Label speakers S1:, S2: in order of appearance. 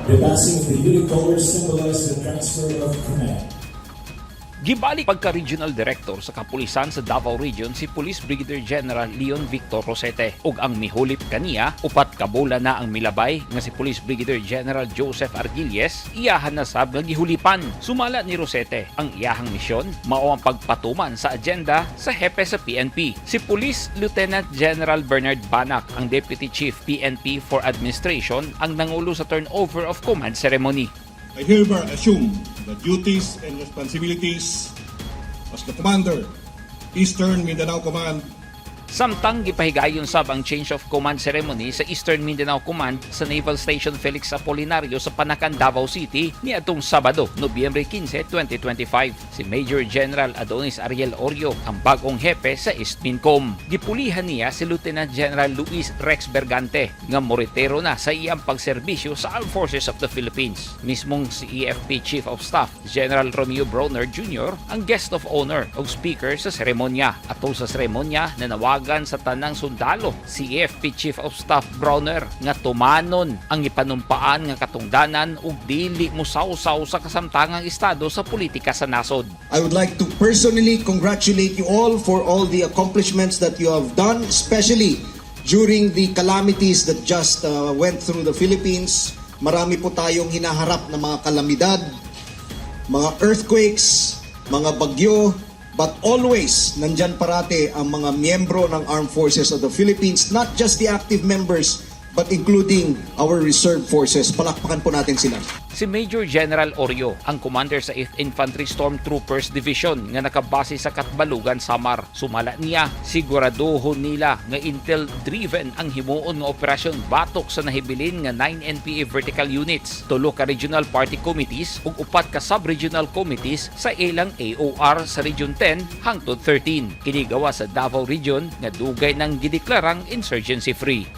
S1: The passing of the unit colors symbolize the transfer of command.
S2: Gibalik pagka-regional director sa kapulisan sa Davao Region si Police Brigadier General Leon Victor Rosete ug ang mihulip kaniya, 4 ka bulan na ang milabay nga si Police Brigadier General Joseph Arguilles, iyahan na sab nga gihulipan. Sumala ni Rosete, ang iyahang misyon mao ang pagpatuman sa agenda sa hepe sa PNP. Si Police Lieutenant General Bernard Banac, ang Deputy Chief PNP for Administration, ang nangulo sa turnover of command ceremony.
S3: I hereby assume the duties and responsibilities as the Commander, Eastern Mindanao Command.
S2: Samtang gipahigayon sab ang change of command ceremony sa Eastern Mindanao Command sa Naval Station Felix Apolinario sa Panacan, Davao City niadtong Sabado, Nobyembre 15, 2025. Si Major General Adonis Ariel Orio ang bag-ong hepe sa Eastmincom. Gipulihan niya si Lieutenant General Luis Rex Bergante nga moretiro na sa iyang pagserbisyo sa Armed Forces of the Philippines. Mismong si AFP Chief of Staff General Romeo Brawner Jr. ang guest of honor ug speaker sa seremonya. Atol sa seremonya, nanawagan sa tanang sundalo si AFP Chief of Staff Brawner nga tumanon ang ipanumpaan nga katungdanan ug dili musawsaw sa kasamtangang estado sa politika sa nasod.
S4: I would like to personally congratulate you all for all the accomplishments that you have done, especially during the calamities that just went through the Philippines. Marami po tayong hinaharap na mga kalamidad, mga earthquakes, mga bagyo, but always nandyan parate ang mga miyembro ng Armed Forces of the Philippines, not just the active members, but including our reserve forces. Palakpakan po natin sila.
S2: Si Major General Orio ang commander sa 8th Infantry Stormtroopers Division nga nakabase sa Katbalugan, Samar. Sumala niya, siguraduhon nila nga intel-driven ang himuon nga operasyon batok sa nahibilin nga 9 NPA vertical units, tulo ka regional party committees ug upat ka sub-regional committees sa ilang AOR sa Region 10 hangtod 13. Kini gawa sa Davao Region nga dugay nang gideklarang insurgency free.